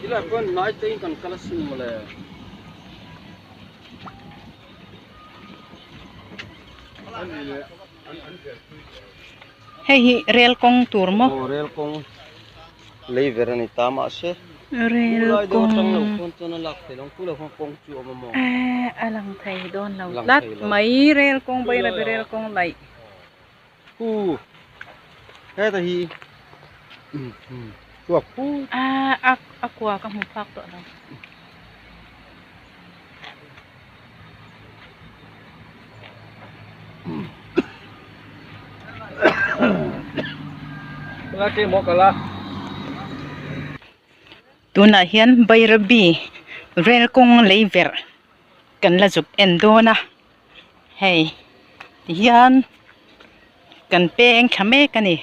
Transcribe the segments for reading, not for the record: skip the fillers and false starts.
Tilai pawh hnai te in kan kal asin mawle. Hei hi rel kawng tur maw? Aw rel kawng lei ver a ni ta mahse rel kawng eh a lang thei dawn lo tlat mai rel kawng Bairabi rel kawng laih. Hu heta hi chhuak hu. Ah a a kua ka hmu phak tawh lo. Tunah hian Bairabi rel kawng lei verh kan la zuk en dawn a. Hei tihian kan peng thla mek a ni.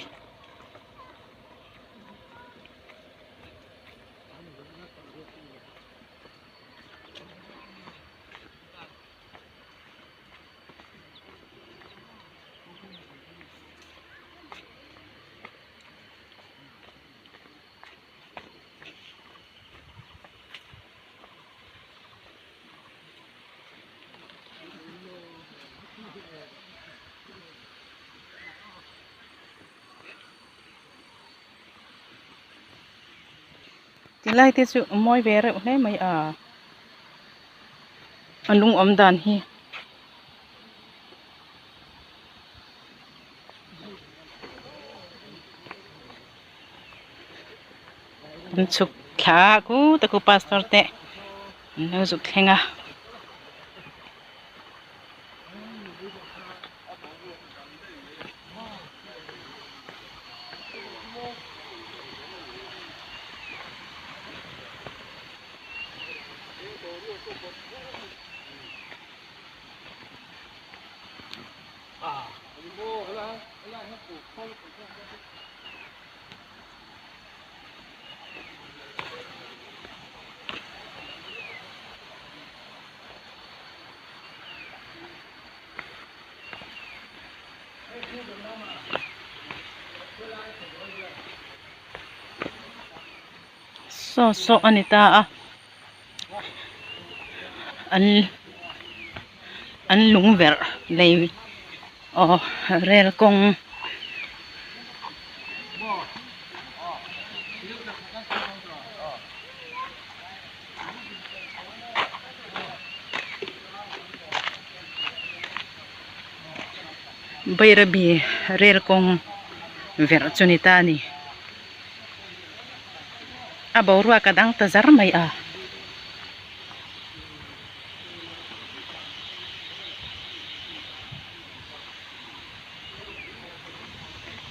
Tilai te chu a mawi ve reuh hle mai a a lung awm dan hi. An chhuk thla a ku ta ku pastor te an lo zuk thleng a. Saw saw a ni ta a an an lung verh lei aw rel kawng. Bairabi rel kawng verh chu ni ta a ni a boruak a dang ta zar mai a.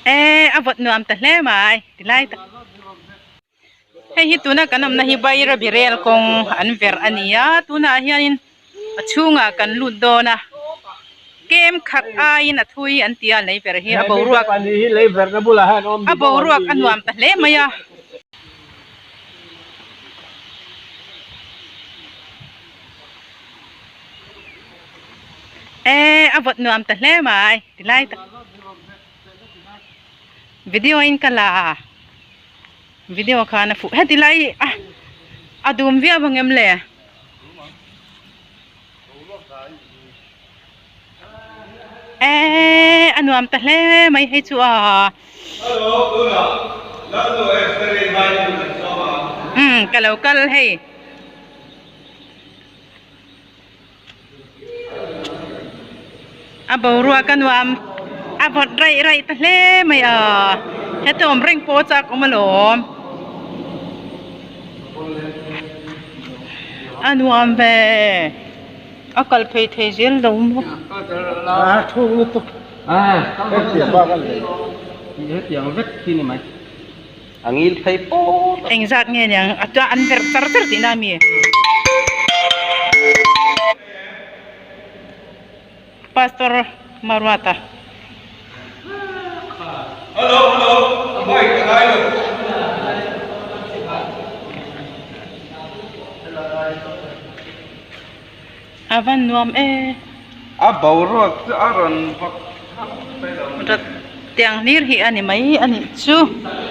E a vawt nuam ta hle mai tilai tak. Hei hi tuna kan awmna hi Bairabi rel kawng an verh a ni a tunah hianin a chhungah kan lut dawn a kem khat aiin a thui an ti a lei verh hi a boruak a boruak a nuam ta hle mai a. E a vawt nuam ta hle mai tilai tak video in ka la a. Video khan a fuh heti lai a a dum viau ang em le? Eee a nuam ta hle mai hei chu a. Umm ka lo kal hei. A boruak a nuam a vawt raih raih ta hle mai a heta awm reng pawh a chak awm alawm a nuam ve a kal phei thei zel lo maw. A ngil phei pawt a. Engzat nge niang a chuan an verh char char tihna a mi? Pastor Maruata. Hello hello a mic a ngai lo. A van nuam e. A boruak chu a rawn vak thak mai lo. Rat tiang hlir hi a ni mai a nih chu.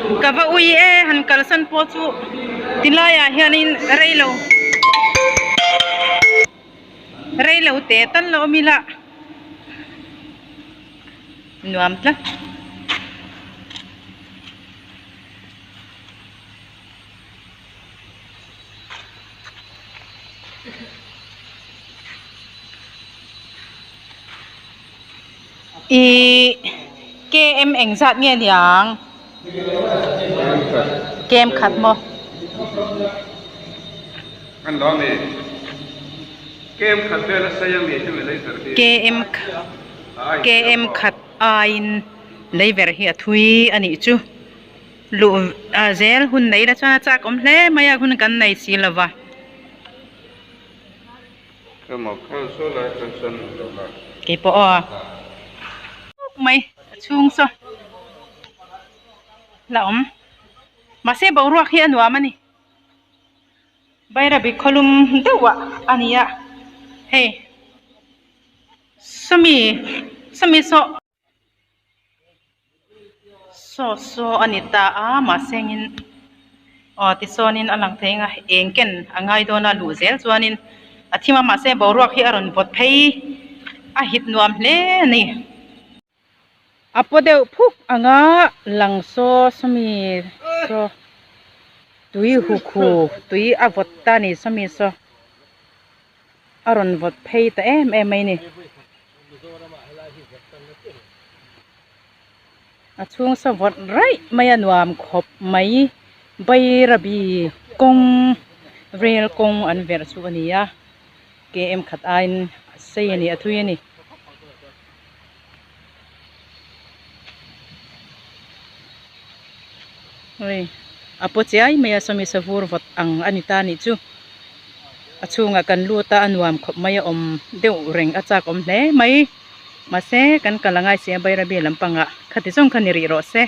Ka va ui e han kalsan pawh chu tilaiah hianin reilo reilo te tal la awm ila nuam tlat. Ihh km engzat nge niang km khat maw km khat aiin lei ber hi a thui a nih chu. Luh a zel hun nei la chuan a chak awm hle mai a hun kan nei si lo va. Keipawh aw mai a chhung saw la awm mahse boruak hi a nuam a ni Bairabi khawlum deuh ah a ni a hei sawmi sawmi saw. Saw saw a ni ta a mahsengin aw tichuanin a lang thei ang a eng ken a ngai dawn a luh zel chuanin a thim a mahse boruak hi a rawn vawt phei a hit nuam hle a ni. A paw deuh phuk anga lang saw sawmi saw tui hukhu tui a vawt ta a ni sawmi saw a rawn vawt phei ta em em mai a ni. A chhung saw vawt raih mai a nuam khawp mai Bairabi kawng rel kawng an verh chu a ni a km khat aiin a sei a ni a thui a ni. Ui a paw chiai mai a sawmi savur vawt ang a ni ta nih chu a chhungah kan lut a a nuam khawp mai a awm deuh reng a chak awm hle mai mahse kan kal angai si a Bairabi lampangah khati zawng kha ni rih rawh se.